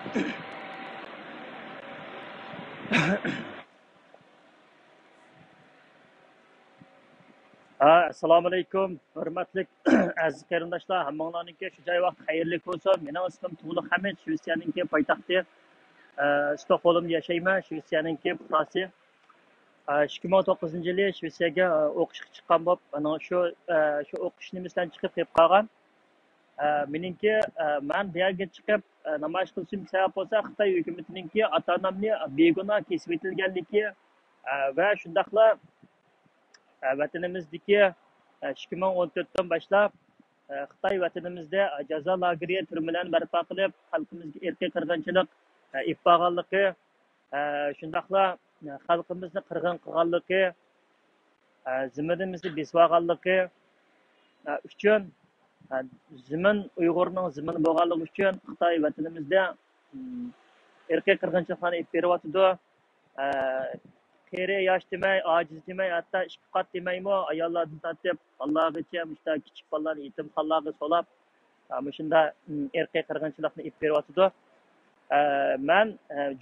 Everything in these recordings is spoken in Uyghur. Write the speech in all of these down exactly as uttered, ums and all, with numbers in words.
ھە، ئەسسالامۇئەلەيكۇم، ھۆرمەتلىك ئەزىز قېرىنداشلار، ھەممىڭلارنىڭكى شۇ جاي ۋاقتى خەيرلىك بولسۇن. مېنىڭ ئىسمىم تۇغلۇق ھەمىد، شىۋېتسىيەنىڭكى پايتەختى، ئە، ستوكھولمدا ياشايمەن، شىۋېتسىيەنىڭكى پۇقراسى. ئىككى مىڭ توققۇزىنچى يىلى شىۋېتسىيەگە ئوقۇشقا چىققان بولۇپ، ئانا شۇ، شۇ ئوقۇش نېمىسىدىن چىقىپ كېلىپ قالغان. مېنىڭكى، مەن بۇ يەرگە چىقىپ نامايىش قىلىشىم سەۋەب بولسا، خىتاي ھۆكۈمىتىنىڭكى ئاتا-ئانامنى بىگۇناھ كېسىۋېتىلگەنلىكى ۋە شۇنداقلا ۋەتىنىمىزدىكى ئىككى مىڭ ئون تۆتتىن باشلاپ خىتاي ۋەتىنىمىزدە جازا لاگېرى، تۈرمىلەرنى بەرپا قىلىپ، خەلقىمىزگە ئىرقىي قىرغىنچىلىق ئېلىپ بارغانلىقى، شۇنداقلا خەلقىمىزنى قىرغىن قىلغانلىقى، زېمىنىمىزنى بېسىۋالغانلىقى ئۈچۈن، زېمىن ئۇيغۇرنىڭ زېمىنى بولغانلىقى ئۈچۈن خىتاي ۋەتىنىمىزدە ئىرقىي قىرغىنچىلىقلارنى ئېلىپ بېرىۋاتىدۇ. قېرى ياش دېمەي، ئاجىز دېمەي، ھەتتا ئىككى قات دېمەيمۇ، ئاياللاردىن تارتىپ بالىلارغىچە، مۇشۇنداق كىچىك بالىلارنى يېتىمخانىلارغا سولاپ، مۇشۇنداق ئىرقىي قىرغىنچىلىقنى ئېلىپ بېرىۋاتىدۇ. مەن،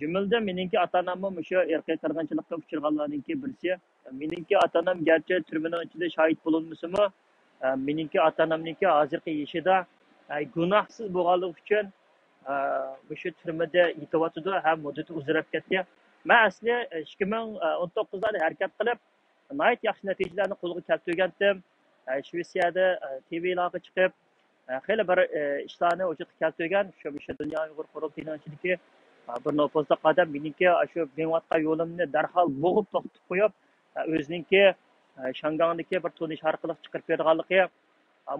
جۈملىدىن مېنىڭكى ئاتا-ئاناممۇ مۇشۇ ئىرقىي قىرغىنچىلىققا ئۇچرىغانلارنىڭكى بىرسى. مېنىڭكى ئاتا-ئانام گەرچە تۈرمىنىڭ ئىچىدە شاھىت بولۇنمىسىمۇ، مېنىڭكى ئاتا-ئانامنىڭكى ھازىرقى يېشىدا گۇناھسىز بولغانلىقى ئۈچۈن، مۇشۇ تۈرمىدە يېتىۋاتىدۇ ھەم مۇددىتى ئۇزىراپ كەتتى. مەن ئەسلى ئىككى مىڭ ئون توققۇزلاردا ھەرىكەت قىلىپ، ناھايىتى ياخشى نەتىجىلەرنى قولغا كەلتۈرگەنتىم. شىۋېتسىيەدە تىۋىلارغا چىقىپ، خېلى بىر ئىشلارنى ۋۇجۇدقا كەلتۈرگەن. شۇ، شۇ دۇنيا ئۇيغۇر قۇرۇلتىيىنىڭ ئىچىدىكى بىر نوپۇزلۇق ئادەم مېنىڭكى شۇ مېڭىۋاتقان يولۇمنى دەرھال بوغۇپ توختىتىپ قويۇپ، ئۆزىنىڭكى شياڭگاڭدىكى بىر تونۇشى ئارقىلىق چىقىرىپ بېرىدىغانلىقى،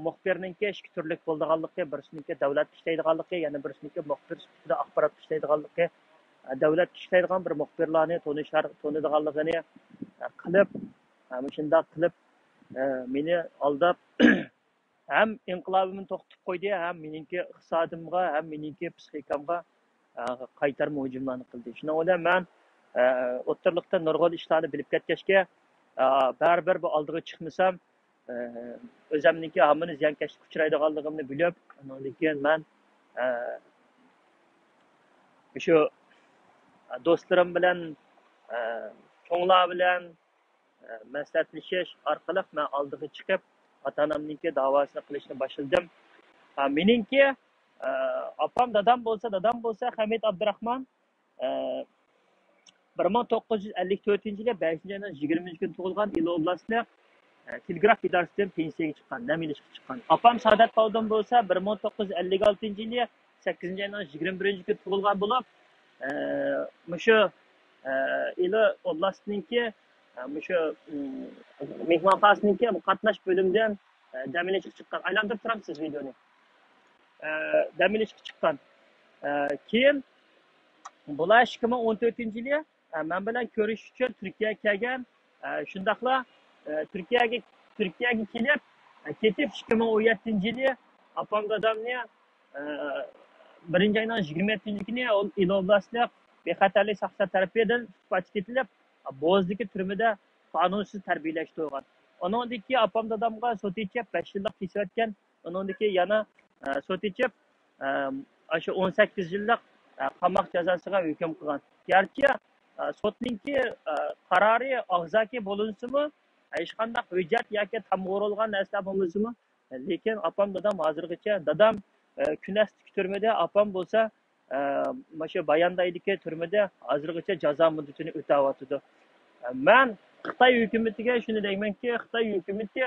مۇخبىرنىڭكى ئىككى تۈرلۈك بولىدىغانلىقى، بىرسىنىڭكى دۆلەتكە ئىشلەيدىغانلىقى، يەنە بىرسىنىڭكى مۇخبىر سۈپىتىدە ئاخباراتتا ئىشلەيدىغانلىقى، دۆلەتكە ئىشلەيدىغان بىر مۇخبىرلارنى تونۇشار، تونۇيدىغانلىقىنى قىلىپ، مۇشۇنداق قىلىپ، مېنى ئالداپ، ھەم ئىنقىلابىمنى توختىتىپ قويدى، ھەم مېنىڭكى ئىقتىسادىمغا، ھەم مېنىڭكى پسىخىكامغا، ئە، قايتارما ھۇجۇملارنى قىلدى. شۇنىڭ بىلەن مەن، ئە، ئوتتۇرىلىقتا نۇرغۇن ئىشلارنى بىلىپ كەتكەچكە، ئە، بەرىبىر بۇ ئالدىغا چىقمىسام، ئە، ئۆزۈمنىڭكى ھامان زىيانكەشلىككە ئۇچرايدىغانلىقىمنى بىلىپ، ئۇنىڭدىن كېيىن مەن، ئە، شۇ دوستلىرىم بىلەن، ئە، چوڭلار بىلەن، مەسلىھەتلىشىش ئارقىلىق مەن ئالدىغا چىقىپ، ئاتا-ئانامنىڭكى داۋاسىنى قىلىشنى باشلىدىم. ھە، مېنىڭكى، ئاپام، دادام بولسا، دادام بولسا خەمىت ئابدۇراخمان، بىر مىڭ توققۇز يۈز ئەللىك تۆتىنچى يىلى بەشىنچى ئاينىڭ يىگىرمىنچى كۈنى تۇغۇلغان، ئىلى ئوبلاستلىق، تېلېگراف ئىدارىسىدىن پېنسىيەگە چىققان، دەم ئېلىشقا چىققان. ئاپام سائادەت پالدىن بولسا بىر مىڭ توققۇز يۈز ئەللىك ئالتىنچى يىلى سەككىزىنچى ئاينىڭ يىگىرمە بىرىنچى كۈنى تۇغۇلغان بولۇپ، ئە، مۇشۇ، ئە، ئىلى ئوبلاستنىڭكى، ئە، مۇشۇ، ئىم، مېھمانخانىسىنىڭكى قاتناش بۆلۈمىدىن، ئە، دەم ئېلىشقا چىققان. ئايلاندۇرۇپ تۇرامسىز ۋىدېونى؟ ئە، دەم ئېلىشقا چىققان. ئە، كېيىن بۇلار ئىككى مىڭ ئون تۆتىنچى يىلى، ئە، مەن بىلەن كۆرۈشۈش ئۈچۈن تۈركىيەگە كەلگەن. ئە، شۇنداقلا، ئە، تۈركىيەگە، تۈركىيەگە كېلىپ، ئە، كېتىپ ئىككى مىڭ ئون يەتتىنچى يىلى ئاپام دادامنى، ئە، بىرىنچى ئاينىڭ يىگىرمە يەتتىنچى كۈنى ئىلى ئوبلاستلىق بىخەتەرلىك ساقچىلار تەرىپىدىن تۇتۇپ ئەكېتىلىپ، بوزدىكى تۈرمىدە قانۇنسىز تەربىيەلەشتۈرۈلگەن. ئۇنىڭدىن كېيىن ئاپام دادامغا سوت ئېچىپ، بەش يىللىق كېسىۋەتكەن. ئۇنىڭدىن كېيىن يەنە، ئە، سوت ئېچىپ، ئە، ئاشۇ ئون سەككىز يىللىق، ئە، قاماق جازاسىغا ھۆكۈم قىلغان. گەرچە، ئە، سوتنىڭكى، ئە، قارارى ئاغزاكى بولۇنسىمۇ، ھېچقانداق ھۆججەت ياكى تامغا ئۇرۇلغان نەرسىلەر بولمىسىمۇ، لېكىن ئاپام دادام ھازىرغىچە، دادام، ئە، كۈنەستىكى تۈرمىدە، ئاپام بولسا، ئە، مۇشۇ باياندايدىكى تۈرمىدە ھازىرغىچە جازا مۇددىتىنى ئۆتەۋاتىدۇ. ئە، مەن خىتاي ھۆكۈمىتىگە شۇنى دەيمەنكى، خىتاي ھۆكۈمىتى،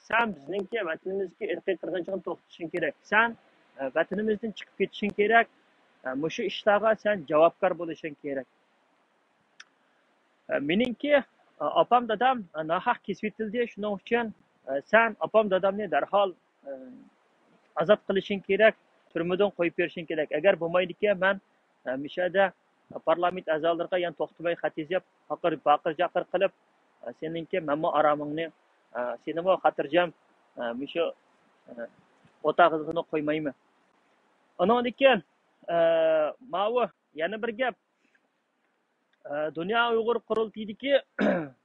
سەن بىزنىڭكى ۋەتىنىمىزدىكى ئىرقىي قىرغىنچىلىقنى توختىتىشىڭ كېرەك. سەن، ئە، ۋەتىنىمىزدىن چىقىپ كېتىشىڭ كېرەك. ئە، مۇشۇ ئىشلارغا سەن جاۋابكار بولۇشۇڭ كېرەك. ئە، مېنىڭكى، ئە، ئاپام دادام، ئە، ناھەق كېسىۋېتىلدى. شۇنىڭ ئۈچۈن، ئە، سەن ئاپام دادامنى دەرھال، ئە، ئازاد قىلىشىڭ كېرەك، تۈرمىدىن قويۇپ بېرىشىڭ كېرەك. ئەگەر بولمايدىكەن، مەن، ئە، مۇشۇ يەردە پارلامېنت ئەزالىرىغا يەنە توختىماي خەت يېزىپ، پاقىر، پاقىر-چاقىر قىلىپ، ئە، سېنىڭكى مەنمۇ ئارامىڭنى، ئە، سېنىمۇ خاتىرجەم، ئە، مۇشۇ، ئە، ئوتاقىڭدا قويمايمەن. ئۇنىڭدىن كېيىن، ئە، ماۋۇ يەنە بىر گەپ. ئە، دۇنيا ئۇيغۇر قۇرۇلتىيىدىكى،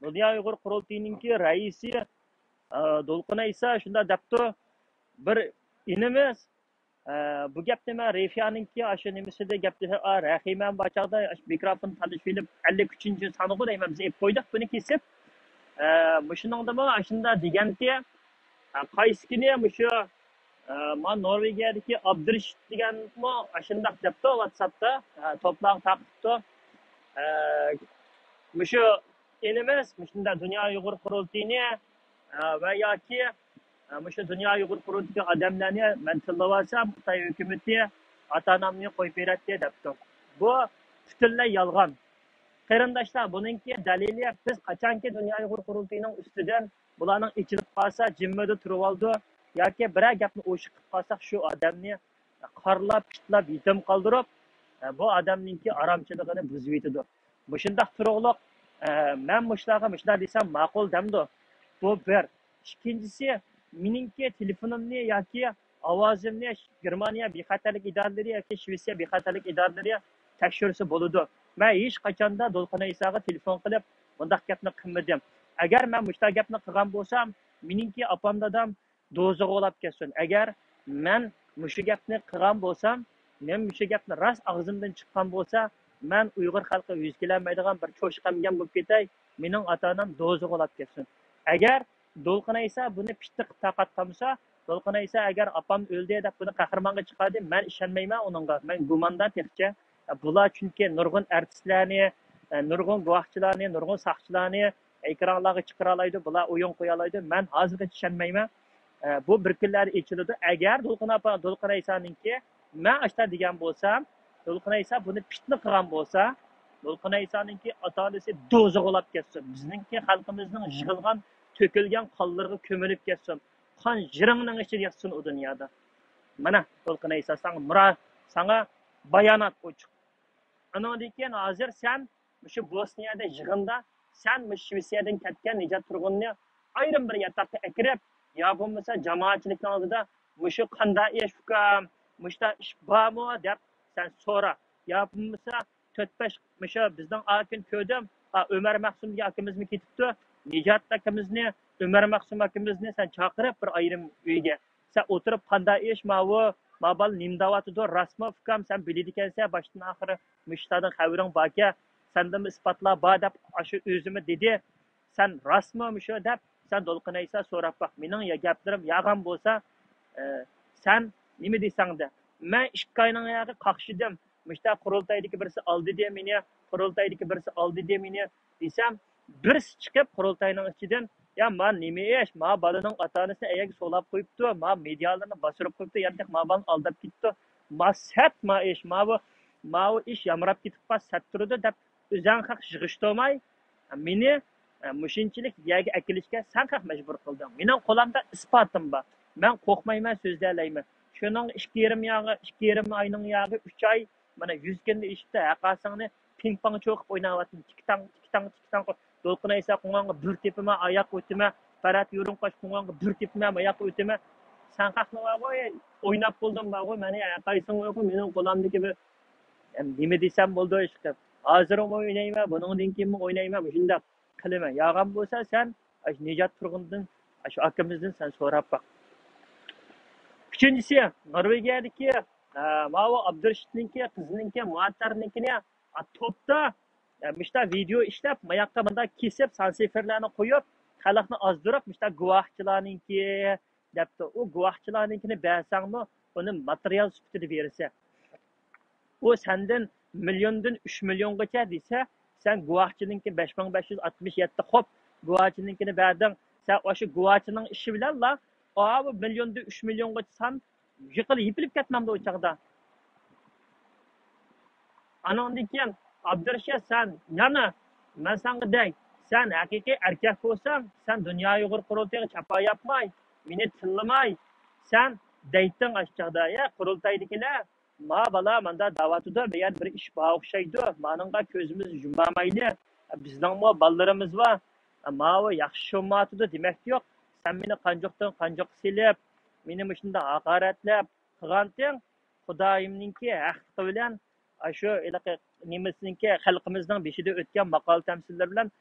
دۇنيا ئۇيغۇر قۇرۇلتىيىنىڭكى رەئىسى، ئە، دولقۇن ئەيسا شۇنداق دەپتۇ، بىر ئىنىمىز، ئە، بۇ گەپنى مەن رېفىيانىڭكى ئاشۇ نېمىسىدە گەپتە، ئا، رەھىمەم بار چاغدا ئاشۇ مىكروفون تالىشىپ ئېلىپ، ئەللىك ئۈچىنچى سانغۇ دەيمەن، بىز ئېلىپ قويدۇق بۇنى كېسىپ. ئە، مۇشۇنىڭدىمۇ ئاشۇنداق دېگەنتى، ئە، قايسى كۈنى مۇشۇ، ئە، ما نورۋېگىيەدىكى ئابدۇرېشىت دېگەنمۇ ئاشۇنداق دەپتۇ ۋاتساپتا، ئە، توپلارغا تارقىتىپتۇ. ئە، مۇشۇ ئىنىمىز مۇشۇنداق دۇنيا ئۇيغۇر قۇرۇلتىيىنى، ئە، ۋە ياكى، ئە، مۇشۇ دۇنيا ئۇيغۇر قۇرۇلتىيىدىكى ئادەملەرنى مەن تىللىۋالسام، خىتاي ھۆكۈمىتى ئاتا-ئانامنى قويۇپ بېرەتتى دەپتۇ. بۇ پۈتۈنلەي يالغان. قېرىنداشلار، بۇنىڭكى دەلىلى، بىز قاچانكى دۇنيا ئۇيغۇر قۇرۇلتىيىنىڭ ئۈستىدىن بۇلارنىڭ ئېچىلىپ قالسا، جىممىدە تۇرۇۋالىدۇ ياكى بىرەر گەپنى ئوشۇق قىلىپ قالساق، شۇ ئادەمنى قارلاپ، پىتلاپ، يېتىم قالدۇرۇپ، بۇ ئادەمنىڭكى ئارامچىلىقىنى بۇزۇۋېتىدۇ. مۇشۇنداق تۇرۇقلۇق، مەن مۇشۇلارغا مۇشۇنداق دېسەم ماقۇل دەمدۇ؟ بۇ بىر. ئىككىنچىسى، مېنىڭكى تېلېفونۇمنى ياكى ئاۋازىمنى گېرمانىيە بىخەتەرلىك ئىدارىلىرى ياكى شىۋېتسىيە بىخەتەرلىك ئىدارىلىرى تەكشۈرسە بولىدۇ. مەن ھېچقاچاندا دولقۇن ئەيساغا تېلېفون قىلىپ، بۇنداق گەپنى قىلمىدىم. ئەگەر مەن مۇشۇنداق گەپنى قىلغان بولسام، مېنىڭكى ئاپام دادام دوزىغا ئۇلاپ كەتسۇن. ئەگەر مەن مۇشۇ گەپنى قىلغان بولسام، مەن مۇشۇ گەپنى راست ئاغزىمدىن چىققان بولسا، مەن ئۇيغۇر خەلقى يۈز كېلەلمەيدىغان بىر چوشقا ئەمگەن بولۇپ كېتەي، مېنىڭ ئاتا-ئانام دوزىغا ئۇلاپ كەتسۇن. ئەگەر دولقۇن ئەيسا بۇنى پىتنە قىلىپ تارقاتقان بولسا، دولقۇن ئەيسا ئەگەر ئاپام ئۆلدى دەپ بۇنى قەھرىمانغا چىقاردى، مەن ئىشەنمەيمەن ئۇنىڭغا. مەن گۇماندا تېخىچە. بۇلار چۈنكى نۇرغۇن ئارتىسلارنى، نۇرغۇن گۇۋاھچىلارنى، نۇرغۇن ساقچىلارنى ئېكرانلارغا چىقىرالايدۇ، بۇلار ئويۇن قويالايدۇ. مەن ھازىرغىچە چۈشەنمەيمەن. ئە، بۇ بىر كۈنلەردە ئېچىلىدۇ. ئەگەر دولقۇن ئاپا، دولقۇن ئەيسانىڭكى، مەن ئاشتا دېگەن بولسام، دولقۇن ئەيسا بۇنى پىتنە قىلغان بولسا، دولقۇن ئەيسانىڭكى ئاتا-ئانىسى دوزىغا ئۇلاپ كەتسۇن. بىزنىڭكى خەلقىمىزنىڭ يىغىلغان، تۆكۈلگەن قانلىرىغا كۆمۈلۈپ كەتسۇن. قان جىرىڭنىڭ ئىچىدە ياتسۇن ئۇ دۇنيادا. مانا، دولقۇن ئەيسا، ساڭا مۇرا-، ساڭا بايانات ئوچۇق. ئانىڭدىن كېيىن ھازىر سەن مۇشۇ بوسنىيەدە يىغىندا، سەن مۇشۇ شىۋېتسىيەدىن كەتكەن نىجات تۇرغۇننى ئايرىم بىر ياتاققا ئەكىرىپ، يا بولمىسا جامائەتچىلىكنىڭ ئالدىدا مۇشۇ قانداق ئىش ئۇكام، مۇشۇنداق ئىش بارمۇ دەپ سەن سورا. يا بولمىسا تۆت بەش مۇشۇ بىزنىڭ ئاكىنى كۆردۈم. ھا، ئۆمەر مەخسۇم دېگەن ئاكىمىزمۇ كېتىپتۇ. نىجات ئاكىمىزنى، ئۆمەر مەخسۇم ئاكىمىزنى سەن چاقىرىپ بىر ئايرىم ئۆيگە. سەن ئولتۇرۇپ قانداق ئىش ماۋۇ، ما بالا نېمە دەۋاتىدۇ، راستمۇ ئۇكام، سەن بىلىدىكەنسەن باشتىن ئاخىر مۇشۇلارنىڭ خەۋىرىڭ باركەن، سەندىمۇ ئىسپاتلار بار دەپ ئاشۇ ئۆزىمۇ دېدى. سەن راستمۇ مۇشۇ دەپ، سەن دولقۇن ئەيسا سوراپ باق. مېنىڭ يا گەپلىرىم يالغان بولسا، ئە، سەن نېمە دېسەڭ دە. مەن ئىككى ئاينىڭ ياغى قاقشىدىم. مۇشتا قۇرۇلتايدىكى بىرسى ئالدىدى مېنى، قۇرۇلتايدىكى بىرسى ئالدىدى مېنى دېسەم، بىرسى چىقىپ قۇرۇلتاينىڭ ئىچىدىن، يا ما نېمە ئىش، ما بالىنىڭ ئاتا-ئانىسىنى ئەيەرگە سولاپ قويۇپتۇ، ما مىدىيالىرىنى باستۇرۇپ قويۇپتۇ، يەنە تېخى ما بالىنى ئالداپ كېتىپتۇ، ما سەت ما ئىش، ماۋۇ، ماۋۇ ئىش يامراپ كېتىپ قال، سەت تۇرىدۇ دەپ ئۆزەڭ خەق يىغىشتۇرماي، مېنى، ئە، مۇشۇنچىلىك يەرگە ئەكېلىشكە سەن خەق مەجبۇر قىلدىڭ. مېنىڭ قولۇمدا ئىسپاتىم بار. مەن قورقمايمەن، سۆزلەيلەيمەن. شۇنىڭ ئىككى يېرىم ياغى، ئىككى يېرىم ئاينىڭ ياغى ئۈچ ئاي، مانا يۈز كۈندە ئېشىپتۇ، ھەققاسىڭنى پىڭ پاڭ چوقۇپ ئويناۋاتىمەن. تىكتاڭ، تىكتاڭ، تىكتاڭ. دولقۇن ئەيسا قوڭغانغا بىر تېپىمەن، ئاياققا ئۆتىمەن. پەرھات يورۇنقاش قوڭغانغا بىر تېپىمەن، ئاياققا ئۆتىمەن. سەن خەقنى بارغۇ، ئويناپ بولدۇم بارغۇ، مانا ھەققاسىڭ يوقمۇ، مېنىڭ قولۇمدىكى بىر ئەم، نېمە دېسەم بولىدۇ، ئىشقىلىپ. ھازىرمۇ ئوينايمەن، بۇنىڭدىن كېيىنمۇ ئوينايمەن، مۇشۇنداق قىلىمەن. يالغان بولسا، سەن ئاشۇ نىجات تۇرغۇندىن، ئاشۇ ئاكىمىزدىن سەن سوراپ باق. ئۈچىنچىسى، نورۋېگىيەدىكى، ئە، ماۋۇ ئابدۇرېشىتنىڭكى، قىزىنىڭكى، مۇئەتتەرنىڭكىنى، ئا، توپتا، ئە، مۇشتا ۋىدېئو ئىشلەپ، ماياققا مۇنداق كېسىپ، سانسىفېرلارنى قويۇپ، خەلقنى ئازدۇرۇپ، مۇشتا گۇۋاھچىلارنىڭكى، دەپتۇ. ئۇ گۇۋاھچىلارنىڭكىنى بەرسەڭمۇ، ئۇنى ماتېرىيال سۈپىتىدە بېرىسەن. ئۇ سەندىن مىليوندىن ئۈچ مىليونغىچە دېسە، سەن گۇۋاھچىنىڭكى بەش مىڭ بەش يۈز ئاتمىش يەتتە، خوپ، گۇۋاھچىنىڭكىنى بەردىڭ. سەن ئاشۇ گۇۋاھچىنىڭ ئىشى بىلەنلا، ئاۋۇ مىليوندىن ئۈچ مىليونغىچە سان يىقىلىپ، يېپىلىپ كەتمەمدۇ ئۇ چاغدا؟ ئانىڭدىن كېيىن، ئابدۇرېشىت، سەن يەنە، مەن ساڭا دەي، سەن ھەقىقىي ئەركەك بولساڭ، سەن دۇنيا ئۇيغۇر قۇرۇلتىيىغا چاپا ياپماي، مېنى تىللىماي، سەن دەيتتىڭ ئاشۇ چاغدا، يا قۇرۇلتايدىكىلەر، ما بالا ماندا دەۋاتىدۇ، بۇ يەردە بىر ئىش بار ئوخشايدۇ، مانىڭغا كۆزىمىزنى يۇمالمايلى، بىزنىڭمۇ بالىلىرىمىز بار، ماۋۇ ياخشى شۇماتىدۇ دېمەكتە يوق. سەن مېنى قانجۇقتىن قانجۇققا سېلىپ، مېنى مۇشۇنداق ھاقارەتلەپ قىلغانتىڭ، خۇدايىمنىڭكى ھەقلىقى بىلەن ئاشۇ ھېلىقى نېمىسىنىڭكى، خەلقىمىزنىڭ بېشىدا ئۆتكەن ماقال تەمسىللىرى بىلەن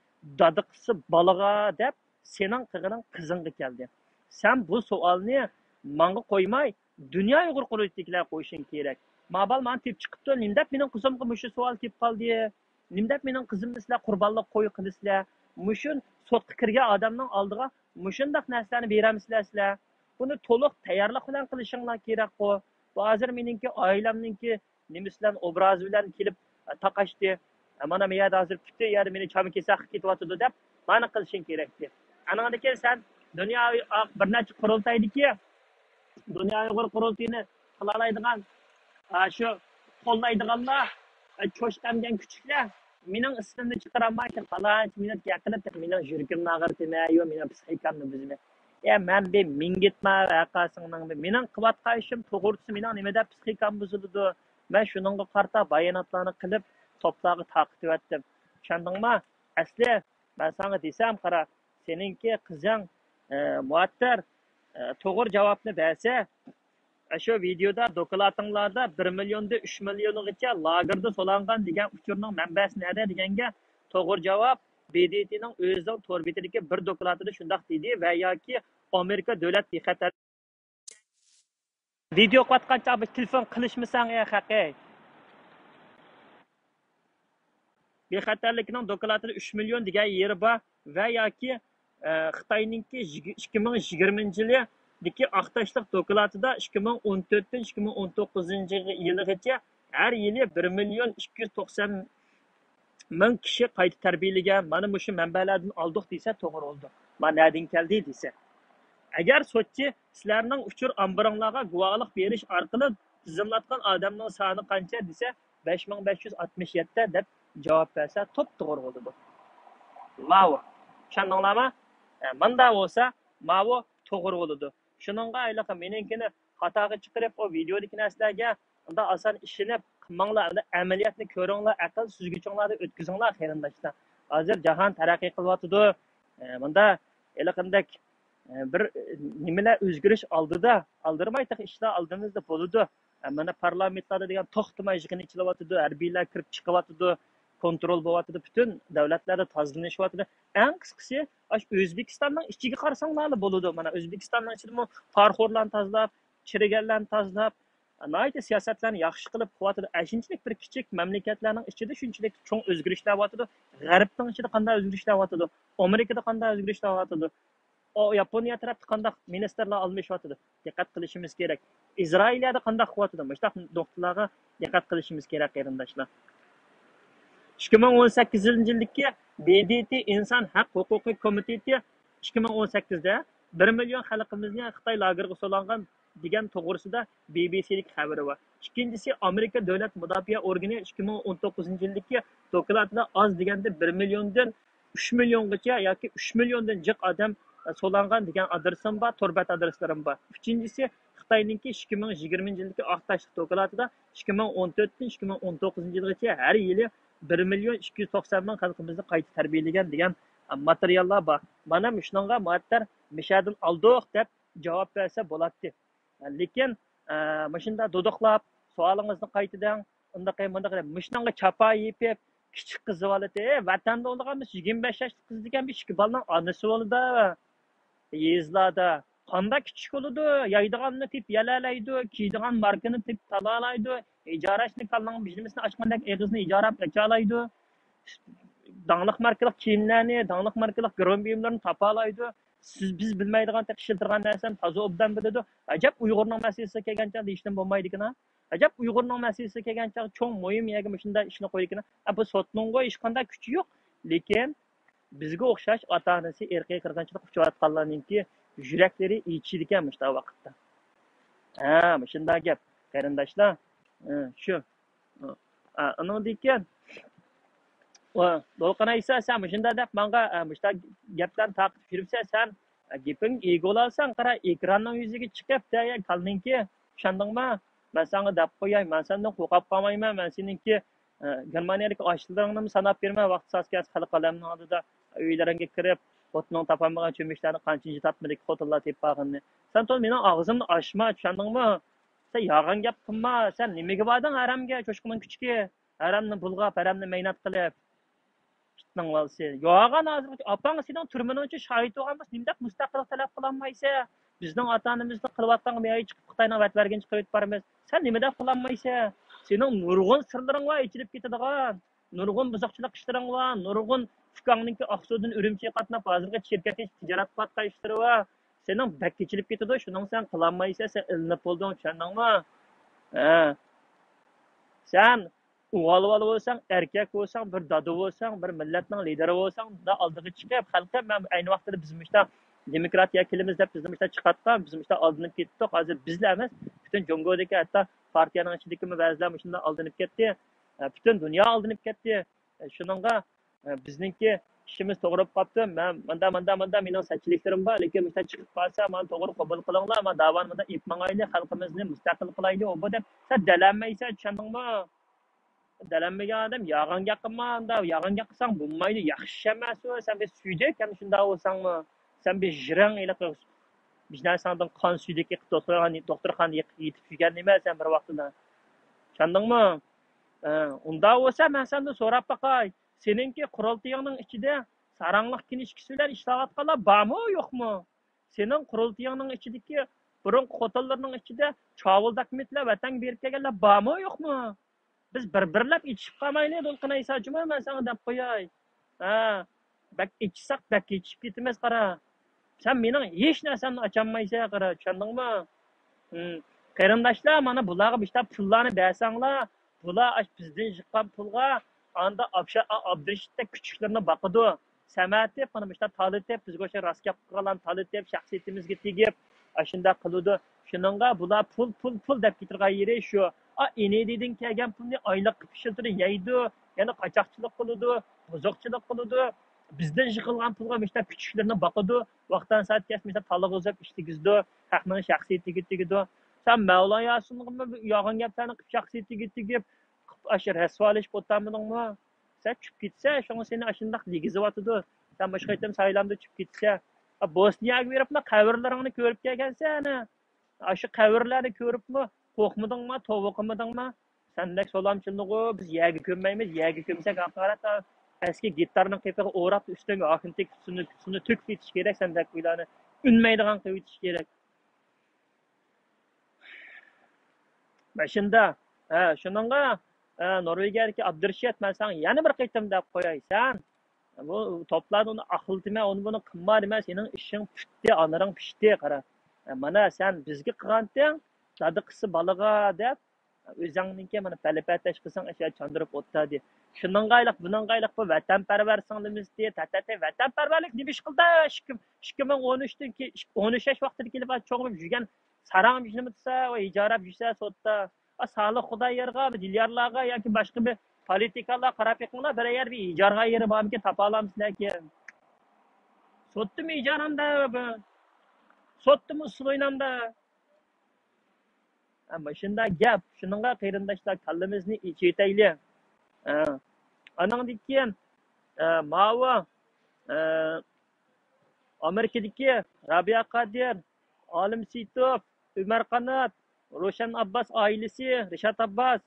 دادىقىسى بالىغا دەپ سېنىڭ قىلغىنىڭ قىزىڭغا كەلدى. سەن بۇ سوئالنى ماڭا قويماي، دۇنيا ئۇيغۇر قۇرۇلتىيىدىكىلەر قويۇشۇڭ كېرەك. ما بال مانا تېپىپ چىقىپتۇ، نېمە دەپ مېنىڭ قىزىمغا مۇشۇ سوئال كېلىپ قالدى؟ نېمە دەپ مېنىڭ قىزىمنى سىلەر قۇربانلىق قوي قىلىسىلەر؟ مۇشۇ سوتقا كىرگەن ئادەمنىڭ ئالدىغا مۇشۇنداق نەرسىلەرنى بېرەمسىلەر سىلەر؟ بۇنى تولۇق تەييارلىق بىلەن قىلىشىڭلار كېرەكقۇ. بۇ ھازىر مېنىڭكى ئائىلەمنىڭكى نېمىسى بىلەن، ئوبرازى بىلەن كېلىپ، ئە، تاقاشتى. ئە، مانا مەن يەردە ھازىر پۈتۈن يەردە مېنى چاما كېسەق قىلىپ كېتىۋاتىدۇ دەپ مانا قىلىشىڭ كېرەكتى. ئانىڭدىن كېيىن سەن دۇنيا ئۇي-، ئا، بىر نەچچە قۇرۇلتايدىكى، دۇنيا ئۇيغۇر قۇرۇلتىيىنى قىلالايدىغان، ئا، شۇ قوللايدىغانلار، ئە، چوشقا ئەمگەن كۈچۈكلەر مېنىڭ ئىسمىمنى چىقىرالماي، تېخى پالانچە مىنۇت گەپ قىلىپ، تېخى مېنىڭ يۈرىكىمنى ئاغرىتىمەن، يو، مېنىڭ پسىخىكامنى بۇزىمەن. يا، مەن بىر مىڭ گېتما ۋەقەسىڭنىڭ بىر، مېنىڭ قىلىۋاتقان ئىشىم توغرىسى مېنىڭ نېمە دەپ پسىخىكام بۇزۇلىدۇ؟ مەن شۇنىڭغا قارىتا باياناتلارنى قىلىپ، توپلارغا تارقىتىۋەتتىم. چۈشەندىڭما؟ ئەسلى، مەن ساڭا دېسەم، قارا، سېنىڭكى قىزىڭ، ئە، مۇئەتتەر، ئە، توغرا جاۋابنى بەرسە، ئاشۇ ۋىدېيودا، دوكلاتىڭلاردا بىر مىليوندىن ئۈچ مىليونغىچە لاگېردا سولانغان دېگەن ئۇچۇرنىڭ مەنبەسى نەدە دېگەنگە، توغرا جاۋاب ب د ت نىڭ ئۆزىنىڭ تور بېتىدىكى بىر دوكلاتىدا شۇنداق دېدى ۋە ياكى ئامېرىكا دۆلەت بىخەتەر ۋىدېو قىلىۋاتقان چاغ بىر تېلېفون قىلىشمىساڭ، ئەي خەقەي. بىخەتەرلىكنىڭ دوكلاتىدا ئۈچ مىليون دېگەن يېرى بار ۋە ياكى، ئە، خىتاينىڭكى يىگ-، ئىككى مىڭ يىگىرمىنچى يىلىدىكى ئاق تاشلىق دوكلاتىدا ئىككى مىڭ ئون تۆتتىن ئىككى مىڭ ئون توققۇزىنچى يىلىغىچە ھەر يىلى بىر مىليون ئىككى يۈز توقسان مىڭ كىشى قايتا تەربىيەلىگەن، مانا مۇشۇ مەنبەلەردىن ئالدۇق دېسە توغرا بولىدۇ. مانا نەدىن كەلدى دېسە. ئەگەر سوتچى سىلەرنىڭ ئۇچۇر ئامبىرىڭلارغا گۇۋاھلىق بېرىش ئارقىلىق تىزىملاتقان ئادەمنىڭ سانى قانچە دېسە، بەش مىڭ بەش يۈز ئاتمىش يەتتە دەپ جاۋاب بەرسە توپتوغرا بولىدۇ. ماۋۇ. چۈشەندىڭلارمۇ؟ ئە، مۇنداق بولسا ماۋۇ توغرا بولىدۇ. شۇنىڭغا ھېلىقى مېنىڭكىنى خاتاغا چىقىرىپ، ئۇ ۋىدېيودىكى نەرسىلەرگە ئۇنداق ئاسان ئىشىنىپ قىلماڭلار، ئەمەلىيەتنى كۆرۈڭلار، ئەقىل سۈزگۈچىڭلارنى ئۆتكۈزۈڭلار، قېرىنداشلار. ھازىر جاھان تەرەققىي قىلىۋاتىدۇ. ئە، مۇندا ھېلىقىندەك، ئە، بىر، ئە، نېمىلەر ئۆزگىرىش ئالدىدا، ئالدىرىماي تېخى ئىشلار ئالدىمىزدا بولىدۇ. ئە، مانا پارلامېنتلاردا دېگەن توختىماي يىغىن ئېچىلىۋاتىدۇ، ھەربىيلەر كىرىپ چىقىۋاتىدۇ، كونترول بولۇۋاتىدۇ، پۈتۈن دۆلەتلەردە تازىلىنىشىۋاتىدۇ. ئەڭ قىسقىسى، ئاشۇ ئۆزبېكىستاننىڭ ئىچىگە قارىساڭلارلا بولىدۇ. مانا ئۆزبېكىستاننىڭ ئىچىدىمۇ پارىخورلارنى تازىلاپ، چىرىگەنلەرنى تازىلاپ، ناھايىتى سىياسەتلەرنى ياخشى قىلىپ قىلىۋاتىدۇ. ئەشۇنچىلىك بىر كىچىك مەملىكەتلەرنىڭ ئىچىدە شۇنچىلىك چوڭ ئۆزگىرىشلەر بولۇۋاتىدۇ. غەربنىڭ ئىچىدە قانداق ئۆزگىرىشلەر بولۇۋاتىدۇ؟ ئامېرىكىدا قانداق ئۆزگىرىشلەر بولۇۋاتىدۇ؟ ئۇ ياپونىيە تەرەپتە قانداق مىنىستىرلار ئالمىشىۋاتىدۇ؟ دىققەت قىلىشىمىز كېرەك. ئىسرائىلىيەدە قانداق قىلىۋاتىدۇ؟ مۇشۇنداق نۇقتىلارغا دىققەت قىلىشىمىز كېرەك، قېرىنداشلار. ئىككى مىڭ ئون سەككىزىنچى يىلدىكى ب د ت ئىنسان ھەق ھوقۇقى كومىتېتى ئىككى مىڭ ئون سەككىزدە بىر مىليون خەلقىمىزنى خىتاي لاگېرىغا سولانغان دېگەن توغرىسىدا ب ب س دىكى خەۋىرى بار. ئىككىنچىسى، ئامېرىكا دۆلەت مۇداپىئە ئورگىنى ئىككى مىڭ ئون توققۇزىنچى يىلدىكى دوكلاتىدا ئاز دېگەندە بىر مىليوندىن ئۈچ مىليونغىچە ياكى ئۈچ مىليوندىن جىق ئادەم سولانغان دېگەن ئادرېسىم بار، تور بەت ئادرېسلىرىم بار. ئۈچىنچىسى، خىتاينىڭكى ئىككى مىڭ يىگىرمىنچى يىلدىكى ئاق تاشلىق دوكلاتىدا ئىككى مىڭ ئون تۆتتىن ئىككى مىڭ ئون توققۇزىنچى يىلغىچە ھەر يىلى بىر مىليون ئىككى يۈز توقسان مىڭ خەلقىمىزنى قايتا تەربىيەلىگەن دېگەن ماتېرىياللار بار. مانا مۇشۇنىڭغا مۇئەتتەر مىشەدىن ئالدۇق دەپ جاۋاب بەرسە بولاتتى. لېكىن، ئە، مۇشۇنداق دۇدۇقلاپ، سوئالىڭىزنى قايتىدىڭ، ئۇنداق، مۇنداق دەپ، مۇشۇنىڭغا چاپا يېپىپ، كىچىك قىز بالىتى، ئە، ۋەتەندە بولىدىغان بىر يىگىرمە بەش ياشلىق قىز دېگەن بىر ئىككى بالىنىڭ ئانىسى بولىدۇ. يېزىلاردا قانداق كىچىك بولىدۇ؟ يەيدىغاننى تېپىپ يەلەلەيدۇ، كىيىدىغان ماركىنى تېپىپ تالالايدۇ، ئىجارە ئىشىنى كاللىنىڭ بىژنىسىنى ئاچقاندەك ئېغىزىنى ئىجارە ئاچالايدۇ. داڭلىق ماركىلىق كىيىملەرنى، داڭلىق ماركىلىق گىرىم بۇيۇملىرىنى تاپالايدۇ. سىز، بىز بىلمەيدىغان تېخى ئىشلىتىدىغان نەرسىلەرنى تازا ئوبدان بىلىدۇ. ئەجەب ئۇيغۇرنىڭ مەسىلىسىگە كەلگەن چاغدا ھېچنېمە بولمايدىكىنا. ئەجەب ئۇيغۇرنىڭ مەسىلىسىگە كەلگەن چاغدا چوڭ مۇھىم يەرگە مۇشۇنداق ئىشنى قويىدىكىنا. ئە، بۇ سوتنىڭغۇ ھېچقانداق كۈچى يوق. لېكىن بىزگە ئوخشاش ئاتا-ئانىسى ئىرقىي قىرغىنچىلىققا ئۇچراۋاتقانلارنىڭكى يۈرەكلىرى ئېچىشىدىكەن مۇشۇنداق ۋاقىتتا. ھە، مۇشۇنداق گەپ، قېرىنداشلار. ھە، شۇ. ھە، ئۇنىڭدىن كېيىن، ۋە دولقۇن ئەيسا، سەن مۇشۇنداق دەپ ماڭا، ئە، مۇشۇنداق گەپلەرنى تارقىتىپ يۈرۈپسەن، سەن، ئە، گېپىڭگە ئىگە بولالىساڭ، قارا، ئېكراننىڭ يۈزىگە چىقىپ، دە، يا كاللىنىڭكى، چۈشەندىڭمۇ؟ مەن ساڭا دەپ قوياي، مەن سەندىن قورقۇپ قالمايمەن، مەن سېنىڭكى، ئە، گېرمانىيەدىكى ئاشلىرىڭنىمۇ ساناپ بېرىمەن، ۋاقتى ساز كەلسە خەلق ئالەمنىڭ ئالدىدا ئۆيلىرىڭگە كىرىپ، خوتۇنۇڭ تاپالمىغان چۆمۈچلەرنى قانچىنچى تاپمىدىكى خوتۇنلار تېپىپ بارغىنىنى. سەن تولا مېنىڭ ئاغزىمنى ئاچما، چۈشەندىڭمۇ؟ سەن يالغان گەپ قىلما، سەن نېمىگە باردىڭ ھەرەمگە، چوشقىنىڭ كۈچۈكى؟ ھەرەمنى بۇلغاپ، ھەرەمنى مەينەت قىلىپ. ئىتنىڭ بالىسى. يوغان ھازىر ئاپاڭ سېنىڭ تۈرمىنىڭ ئىچىدە شاھىت بولغان بولسا، نېمە دەپ مۇستەقىللىق تەلەپ قىلالمايسەن؟ بىزنىڭ ئاتا-ئانىمىزنىڭ قىلىۋاتقان مېيى چىقىپ، خىتاينىڭ ۋەت بەرگىنىچە قىلىۋېتىپ بارىمىز. سەن نېمە دەپ قىلالمايسەن؟ سېنىڭ نۇرغۇن سىرلىرىڭ بار ئېچىلىپ كېتىدىغان. نۇرغۇن بۇزۇقچىلىق ئىشلىرىڭ بار، نۇرغۇن ئۇكاڭنىڭكى ئاقسۇدىن ئۈرۈمچىگە قاتناپ، ھازىرغىچە شىركەتكە تىجارەت قىلىۋاتقان ئىشلىرى بار. سېنىڭ بەك ئېچىلىپ كېتىدۇ، شۇنىڭ سەن قىلالمايسەن، سەن ئىلىنىپ بولدۇڭ، چۈشەندىڭمۇ؟ ھە. سەن ئۇ ھالۋالى بولساڭ، ئەركەك بولساڭ، بىر دادا بولساڭ، بىر مىللەتنىڭ لىدىرى بولساڭ، دا ئالدىغا چىقىپ، خەلقىم، مەن ئەينى ۋاقىتتا بىز مۇشتا دېموكراتىيە كېلىمىز دەپ بىزنى مۇشتا چىقارتقان، بىز مۇشتا ئالدىنىپ كېتىپتۇق. ھازىر بىزلا ئەمەس، پۈتۈن جۇڭگودىكى ھەتتا پارتىيەنىڭ ئىچىدىكىمۇ بەزىلەر مۇشۇنداق ئالدىنىپ كەتتى. پۈتۈن دۇنيا ئالدىنىپ كەتتى. شۇنىڭغا بىزنىڭكى ئىشىمىز توغرا بولۇپ قاپتۇ. مەن ماندا، ماندا، ماندا مېنىڭ سەتچىلىكلىرىم بار، لېكىن مۇشتا چىقىپ قالسا، مانا توغرا قوبۇل قىلىڭلار، مانا داۋانى مۇنداق ئېلىپ ماڭايلى، خەلقىمىزنى مۇستەقىل قىلايلى، ئۇ بۇ دەپ سەن دەلەنمەيسەن، چۈشەندىڭمۇ؟ دەلەنمىگەن ئادەم يالغان گەپ قىلما، ئاندا يالغان گەپ قىلساڭ بولمايدۇ، ياخشى ئىش ئەمەس ئۇ. سەن بىر سۈيدۈك، يەنە شۇنداق بولساڭمۇ، سەن بىر ژىرەڭ ھېلىقى بىر نەرسەڭدىن قان سۈيدۈك ئېقىپ، دوختۇرخانا، دوختۇرخانىدا يېتىپ يۈرگەن نېمە سەن بىر ۋاقتىدا؟ چۈشەندىڭمۇ؟ ئە، ئۇنداق بولسا مەن سەندىن سوراپ باقاي. سېنىڭكى قۇرۇلتىيىڭنىڭ ئىچىدە ساراڭلىق كىنىشكىسى بىلەن ئىشلەۋاتقانلار بارمۇ، يوقمۇ؟ سېنىڭ قۇرۇلتىيىڭنىڭ ئىچىدىكى بۇرۇنقى خوتۇنلىرىنىڭ ئىچىدە چاۋۇل داكىمېنت بىلەن ۋەتەنگە بېرىپ كەلگەنلەر بارمۇ، يوقمۇ؟ بىز بىر-بىرلەپ ئېچىشىپ قالمايلى، دولقۇن ئەيساجۇما، مەن ساڭا دەپ قوياي. ھە، بەك ئېچىشساق، بەك ئېچىشىپ كېتىمىز، قارا. سەن مېنىڭ ھېچ نەرسەمنى ئاچالمايسەن، قارا، چۈشەندىڭمۇ؟ ھىم. قېرىنداشلار، مانا بۇلارغا بىر پۇللارنى بەرسەڭلار، بۇلار ئاش بىزدىن يىغقان پۇلغا ئاندا ئابشا-، ئا-، ئابدۇرېشىتتەك كۈچۈكلىرىنى باقىدۇ. سەمەتىپ، مانا مۇشۇنداق تالىتىپ، بىزگە ئوخشاش راست گەپ قىلغانلارنى تالىتىپ، شەخسىيىتىمىزگە تېگىپ، ئاشۇنداق قىلىدۇ. شۇنىڭغا بۇلار پۇل، پۇل، پۇل دەپ كېتىدىغان يېرى شۇ. ئا، ئىنىدىدىن كەلگەن پۇلنى ئايلىققا پىشۇرتىدۇ، يەيدۇ، يەنە قاچاقچىلىق قىلىدۇ، بۇزۇقچىلىق قىلىدۇ. بىزدىن يىغىلغان پۇلغا مۇشۇنداق كۈچۈكلىرىنى باقىدۇ. ۋاقتان سائەت كەلسە مۇشۇنداق تالىغا ئۇزاپ ئىشلىگۈزىدۇ. خەقنىڭ شەخسىيىتىگە تېگىدۇ. سەن مەۋلا ياسىنغىمۇ يالغان گەپلەرنى قىلىپ، شەخسىيىتىگە تېگىپ، قىلىپ ئاشۇ رەسۋالىشىپ ئولتۇرمىدىڭمۇ؟ سەن چۈشۈپ كېتىسەن، شۇڭا سېنى ئاشۇنداق دېگۈزۈۋاتىدۇ. سەن مۇشۇ قېتىم سايلامدا چۈشۈپ كېتىسەن. ئا، بوسنىيەگە بېرىپلا قەبرىلىرىڭنى كۆرۈپ كەلگەنسەن. ئاشۇ قەبرىلەرنى كۆرۈپمۇ قورقمىدىڭما، توۋا قىلمىدىڭما؟ سەندەك سولامچىلىنىغۇ، بىز يەرگە كۆممەيمىز، يەرگە كۆمسەك ھاقارەت. ئەسكى گىتارنىڭ قېپىغا ئوراپ، ئۈستۈڭگە ئاكىنى تېگىپ، سۇنى، سۇنى تۆكۈپ يېتىش كېرەك، سەندەك ئۇيلارنى ئۈنمەيدىغان قىلىپ يېتىش كېرەك. ماشىنىدا، ھە، شۇنىڭغا، ھە، نورۋېگىيەدىكى ئابدۇرېشىت، مەن ساڭا يەنە بىر قېتىم دەپ قوياي، سەن بۇ توپلاردا ئۇنى ئاقلىتىمەن، ئۇنى بۇنى قىلما دېمە، سېنىڭ ئىشىڭ پۈتتى، ئانىرىڭ پىشتى، قارا. مانا سەن بىزگە قىلغانتىڭ، دادا قىلسا بالىغا دەپ، ئۆزۈڭنىڭكى مانا پەلىپەتەش قىلساڭ، ئاشۇ چاندۇرۇپ ئوتتا دېدى. شۇنىڭغا ئايلىق، بۇنىڭغا ئايلىق بۇ ۋەتەنپەرۋەر سىڭلىمىز دېدى، تەتەتەي ۋەتەنپەرۋەرلىك نېمە ئىش قىلدى؟ ئىككى، ئىككى مىڭ ئون ئۈچتىن كېيىن، ئون ئۈچ ياش ۋاقتىدا كېلىپ چوڭىيىپ يۈرگەن ساراڭ مۇشۇنىمۇ دېسە، ۋە ھىجارەپ يۈرسە سوتتا. ئا، سالىھ خۇدايارغا، بىر دىليارلارغا ياكى باشقا بىر پولىتىكالارغا قاراپ بېقىڭلار، بىرەر يەردە بىر ھىجارغا يېرى بارمىكىن، تاپالامسىلەركىن؟ سوتتىمۇ ھىجارەمدە، سوتتىمۇ ئۇسسۇل ئوينامدا. ھە، مۇشۇنداق گەپ. شۇنىڭغا قېرىنداشلار، كاللىمىزنى ئېچىۋېتەيلى. ھە. ئانىڭدىن كېيىن، ھە، ماۋۇ، ھە، ئامېرىكىدىكى رابىيە قادىر، ئالىم سېيىتوف، ئۆمەر قانات، روشەن ئابباس ئائىلىسى، رىشات ئابباس،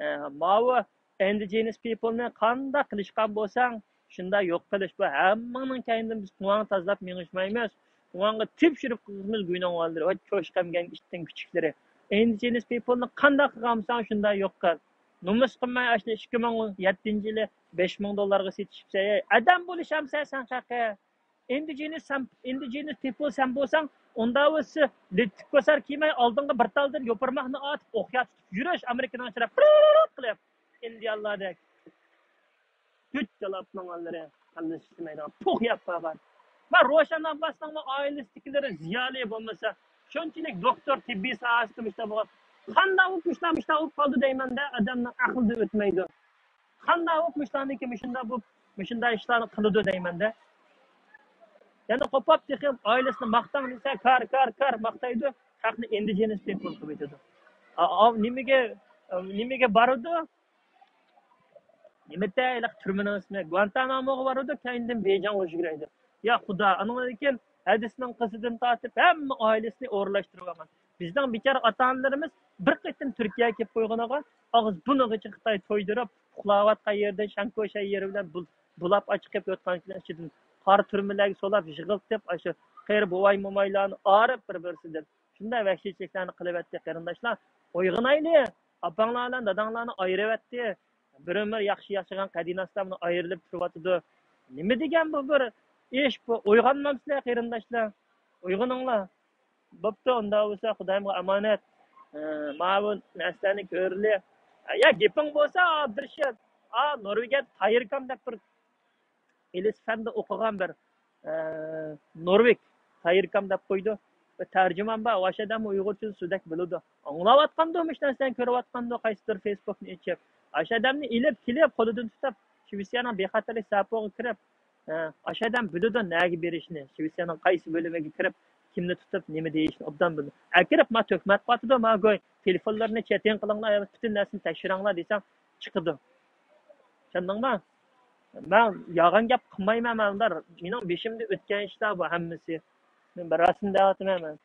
ھە، ماۋۇ ئىندىجېنىس پىپلنى قانداق قىلىشقان بولساڭ، شۇنداق يوق قىلىش. بۇ ھەممىڭنىڭ كەينىدىن بىز قۇۋاڭ تازىلاپ مېڭىشمايمىز. قۇۋاڭغا تېپشۇرۇپ قىلىمىز گۇينىڭ بالىلىرى. ۋاي چوش قەمگەن ئىتنىڭ كۈچۈكلىرى. ئىندىجېنىس پىپلنى قانداق قىلغان بولساڭ، شۇنداق يوق قىل. نومۇس قىلماي ئاشۇنى ئىككى مىڭ يەتتىنچى يىلى بەش مىڭ دوللارغا سېتىشىپسەن. ئەي، ئادەم بولۇشامسەن سەن قېنى؟ ئىندىجېنىس سەن، ئىندىجېنىس پىپل سەن بولساڭ، ئۇندا بولسا لىتتىك كوسار كىيمەي، ئالدىڭغا بىر تالدىن يوپۇرماقنى ئاتىپ، ئوقيا تۇتۇپ يۈرۈش، ئامېرىكىنىڭ ئىچىدە پىررررت قىلىپ، ئىندىيانلاردەك. تۈت يالاپ ماڭغانلىرى، كاللىسى ئىشلىمەيدىغان پوق يەپ بارغان. مەن روشەن ئابباسنىڭمۇ ئائىلىسىدىكىلىرى زىيالىي بولمىسا، شۇنچىلىك دوختۇر، تېببىي ساھەسىدە مۇشۇنداق بولغان. قانداق بولۇپ مۇشۇنداق، مۇشۇنداق بولۇپ قالدى دەيمەن-دە، ئادەمنىڭ ئەقلىدىن ئۆتمەيدۇ. قانداق بولۇپ مۇشۇلارنىڭكى مۇشۇنداق بولۇپ، مۇشۇنداق ئىشلارنى قىلىدۇ دەيمەن-دە. يەنە قوپاپ تېخى ئائىلىسىنى ماختاڭ دېسە، كار، كار، كار ماختايدۇ، خەقنى ئىندىجېنىس پىپل قىلىپ ئېيتىدۇ. ئا-، ئاۋ نېمىگە، نېمىگە بارىدۇ؟ نېمىتە ھېلىقى تۈرمىنىڭ ئىسمى؟ گۇانتاناموغا بارىدۇ، كەينىدىن بېيجىڭغا يۈگۈرەيدۇ. يا خۇدا، ئانىڭدىن كېيىن ھەدىسىنىڭ قىزىدىن تارتىپ ھەممە ئائىلىسىنى ئورۇنلاشتۇرۇۋالغان. بىزنىڭ بىچارە ئاتا-ئانىلىرىمىز بىر قېتىم تۈركىيەگە كېلىپ قويغىنىغا، ئاغزى بۇرنىغىچە خىتاي تويدۇرۇپ، ئۇخلاۋاتقان يېرىدىن شەنكوشەن يېرى بىلەن بۇل-، بۇلاپ ئاچىقىپ يوتقان ئىچىدىن قارا تۈرمىلەرگە سولاپ، يىغلىتىپ، ئاشۇ قېرى بوۋاي مومايلارنى ئايرىپ بىر-بىرسىدىن. شۇنداق ۋەھشىيچىلىكلەرنى قىلىۋەتتى قېرىنداشلار. ئويغىنايلى! ئاپاڭلار بىلەن داداڭلارنى ئايرىۋەتتى. بىر ئۆمۈر ياخشى ياشىغان قەدىناسلار بىلەن ئايرىلىپ تۇرۇۋاتىدۇ. نېمە دېگەن بۇ بىر ئىش بۇ؟ ئويغانمامسىلەر قېرىنداشلار؟ ئويغىنىڭلار. بوپتۇ، ئۇنداق بولسا خۇدايىمغا ئامانەت. ئە، ماۋۇ نەرسىلەرنى كۆرىلى. يا گېپىڭ بولسا، بىر شەرت. ئا، نورۋېگىيە تايىركام دەپ بىر ئېلىسفەندە ئوقۇغان بىر، ئە، نورۋېگ تايىركام دەپ قويدى. بىر تەرجىمان بار، ئاشۇ ئادەم ئۇيغۇرچىنى سۇدەك بىلىدۇ. ئاڭلاۋاتقاندۇ، مۇشۇ نەرسىلەرنى كۆرۈۋاتقاندۇ، قايسىدۇر فېيسبۇكنى ئېچىپ. ئاشۇ ئادەمنى ئېلىپ كېلىپ، قولىدىن تۇتۇپ، شىۋېتسىيەنىڭ بىخەتەرلىك زاپوغا كىرىپ، ئە، ئاشۇ ئادەم بىلىدۇ نەگە بېرىشنى، شىۋېتسىيەنىڭ قايسى بۆلۈمىگە كىرىپ، كىمنى تۇتۇپ، نېمە دېيىشنى ئوبدان بىلىدۇ. ئەكىرىپ، ما تۆھمەت قاتىدۇ، ما گوي، تېلېفونلىرىنى چېتىڭ قىلىڭلار، يا پۈتۈن نەرسىنى تەكشۈرۈڭلار دېسەڭ، چىقىدۇ. چۈشەندىڭما؟ مەن يالغان گەپ قىلمايمەن، مەن ئۇلار مېنىڭ بېشىمدا ئۆتكەن ئىشلار بۇ ھەممىسى. مەن بىر راستىنى دەۋاتىمەن مەن.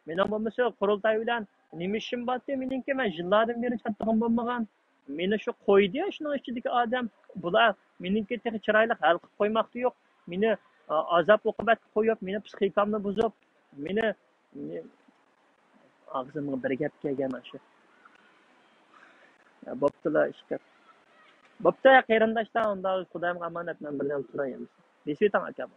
مېنىڭ بولمىسا قۇرۇلتاي بىلەن نېمە ئىشىم بارتى مېنىڭكى؟ مەن يىللاردىن بېرى چاتىقىم بولمىغان. مېنى شۇ قويدى شۇنىڭ ئىچىدىكى ئادەم. بۇلار مېنىڭكى تېخى چىرايلىق ھەل قىلىپ قويماقتا يوق. مېنى، ئا، ئازاب ئوقۇبەتكە قويۇپ، مېنى پسىخىكامنى بۇزۇپ، مېنى، مېنى ئاغزىمغا بىر گەپ كەلگەن ئاشۇ. يا، بوپتۇلا ئىش گەپ. بوپتۇ، قېرىنداشلار، ئۇنداق خۇدايىمغا ئامانەت، مەن بىر يەردە تۇراي ئەمدى. بېسىۋېتىڭ ئاكام.